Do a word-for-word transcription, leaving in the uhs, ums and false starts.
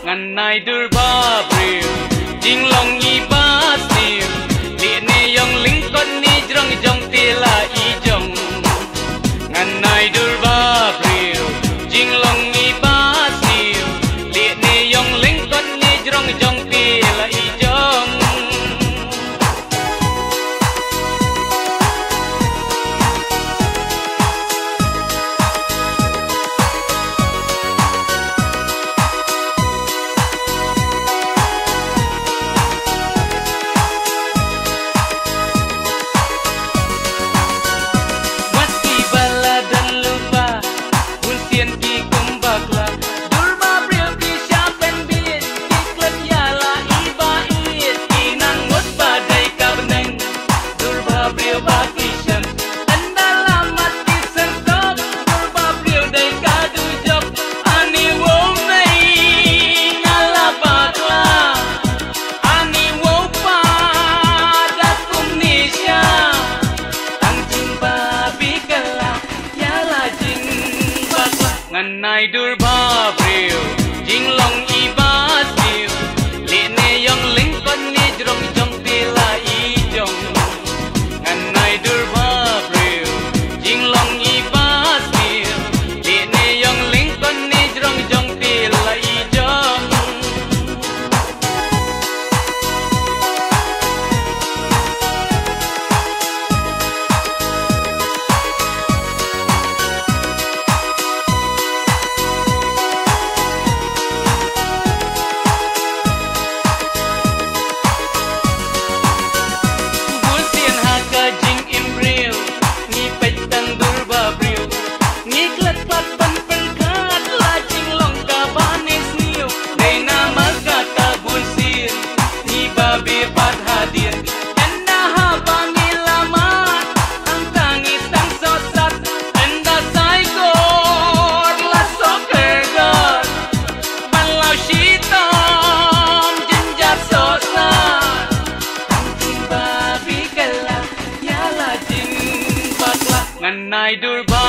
Ngan nai dur ba briew, jinglong i ba sniew, lieh ne ïong lyngkot ne jrong jong te la i jong. Ngan nai dur ba briew, jinglong i ba sniew, lieh ne ïong lyngkot ne jrong jong te la i jong. Wat ki ba la don lypa, bun sien ki kum bakla. Dur ba briew ki shah pynbit, ki klet ïa la i ba ïeit, ki nang mut ba dei ka bneng. Dur ba briew ba ki shem, ynda la mat ki syrtok. Dur ba briew dei ka dujok, ani wow mei nga la bakla. Ani wow pat da kumne sha, tang jingbabi kylla ïa la jingbakla. Ngan nai dur ba briew, jinglong i ba sniew, lieh ne ïong lyngkot ne jrong jong te la i jong. Ngan nai dur ba briew, jinglong i ba sniew, lieh ne ïong lyngkot ne jrong jong te la i jong. Bun sien ha ka jingim briew, ngi peit tang dur ba briew. Ngi klet pat ban pyrkhat la jinglong kaba ne sniew. Dei namar kata bun sien ngi babe pat hadien. Ynda haba ngi la mad, hangta ngi tang sohsat. Ynda saikor la sohkyrkor, ban law shitom jynjar sohsat. Tang jingbabi kylla ïa la jingbakla. Ngan nai dur ba